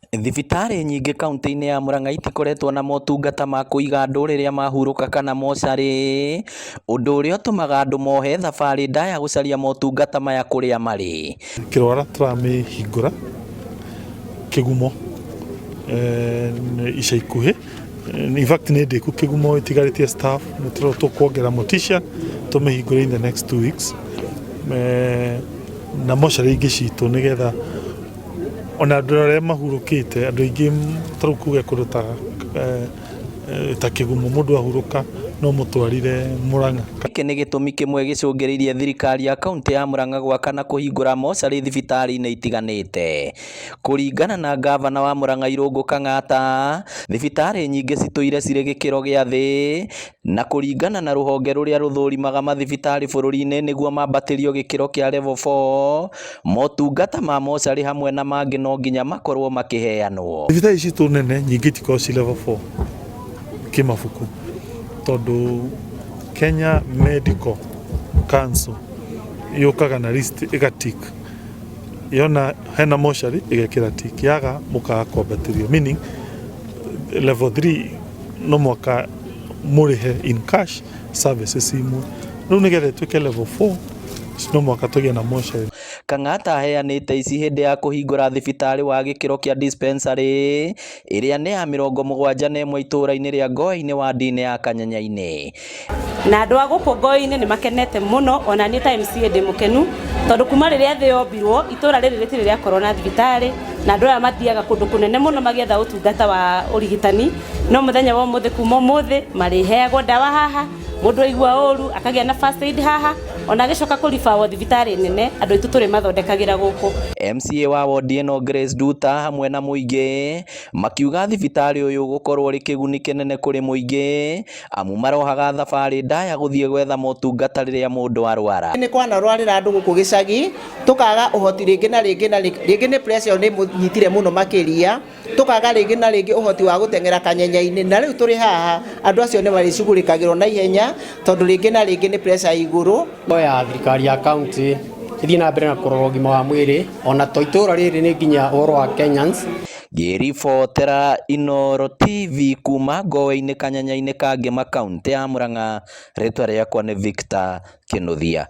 Thibitarĩ nyingĩ kauntĩ-inĩ ya Murang'a itikoretwo na motungata ma kũiga andũ rĩrĩa mahurũka kana mocarĩ, ũndũ ũrĩa ũtũmaga andũ mohe thabarĩ ndaya gũcaria motungata maya kũrĩa marĩ. Kĩrwara tũramĩhingũra Kĩgumo ica ikuhĩ. In fact nĩ ndĩku Kĩgumo ĩtigarĩtie staff nĩ tũkuongerera mortician tũmĩhingũre in the next 2 weeks, na mocarĩ ingĩ citũ nĩgetha ona andũ arĩa mahurũkĩte, andũ aingĩ tarĩu kuge kũndũ ta Kĩgumo, mũndũ ahurũka no mũtwarire Murang'a. Gĩkĩ nĩ gĩtũmi kĩmwe gĩcũngĩrĩirie thirikari ya kauntĩ ya Murang'a gwaka na kũhingũra mocarĩ thibitarĩ-inĩ itiganĩte. Kũringana na ngavana wa Murang'a Irũngũ Kang'ata, thibitarĩ nyingĩ citũire cirĩ gĩkĩro gĩa thĩ, na kũringana na rũhonge rũrĩa rũthũrimaga mathibitarĩ bũrũri-inĩ nĩguo mambatĩrio gĩkĩro kĩa level 4, motungata ma mocarĩ hamwe na mangĩ no nginya makorwo makĩheanwo. Thibitarĩ citũ nene nyingĩ itikoragwo ci level 4 kĩmabuku, tondũ Kenya Medical Council yũkaga na list ĩgatick, yona hena mocarĩ ĩgekĩra tick, yaga mũkaga kwambatĩrio, meaning level 3 no mwaka mũrĩhe in cash services imwe. Rĩu nĩgetha ĩtuĩke level 4 no mwaka tũgĩe na mocarĩ. Kang'ata aheanĩte ici hĩndĩ ya kũhingũra thibitarĩ wa gĩkĩro kĩa dispensary ĩrĩa nĩ ya 71 itũũra-inĩ rĩa Ngoe-inĩ wadi-inĩ ya Kanyanya-inĩ. Na andũ a gũkũ Ngoe-inĩ nĩ makenete mũno, ona niĩ ta MCA ndĩ mũkenu, tondũ kuma rĩrĩa thĩ yombirwo itũũra rĩrĩ rĩtirĩ rĩakorwo na thibitarĩ, na andũ aya mathiaga kũndũ kũnene mũno magĩetha ũtungata wa ũrigitani. No mũthenya wa ũmũthĩ, kuma ũmũthĩ, marĩheagwo ndawa haha, mũndũ aigua ũru akagĩa na first aid haha, ona agĩcoka kũribawo thibitarĩ nene, andũ aitũ tũrĩmathondekagĩra gũkũ. MCA wa wodi ĩno Grace Nduta hamwe na mũingĩ makiuga thibitarĩ ũyũ ũgũkorwo ũrĩ kĩguni kĩnene kũrĩ mũingĩ, amu marohaga thabarĩ ndaya gũthiĩ gwetha motungata rĩrĩa mũndũ arwara. Nĩ kwanarwarĩra andũ gũkũ gĩcagi, tũkaga ũhoti rĩngĩ na rĩngĩ na rĩngĩ, nĩ pressure nĩ mũnyitire mũno makĩria, tũkaga rĩngĩ na rĩngĩ ũhoti wa gũteng'era Kanyenya-inĩ. Na rĩu tũrĩ haha, andũ acio nĩ marĩcugurĩkagĩrwo na ihenya, tondũ rĩngĩ na rĩngĩ nĩ pressure igũrũ. Ya thirikari ya county ĩthiĩ na mbere na kũrora ũgima wa mwĩrĩ, ona to itũũra rĩrĩ, nĩ nginya ũhoro wa Kenyans. Ngĩribotera Inooro TV kuma Ngoe-inĩ Kanyanya-inĩ ka Ngĩma, kaũntĩ ya Murang'a, rĩtwa rĩakwa nĩ Victor Kĩnuthia.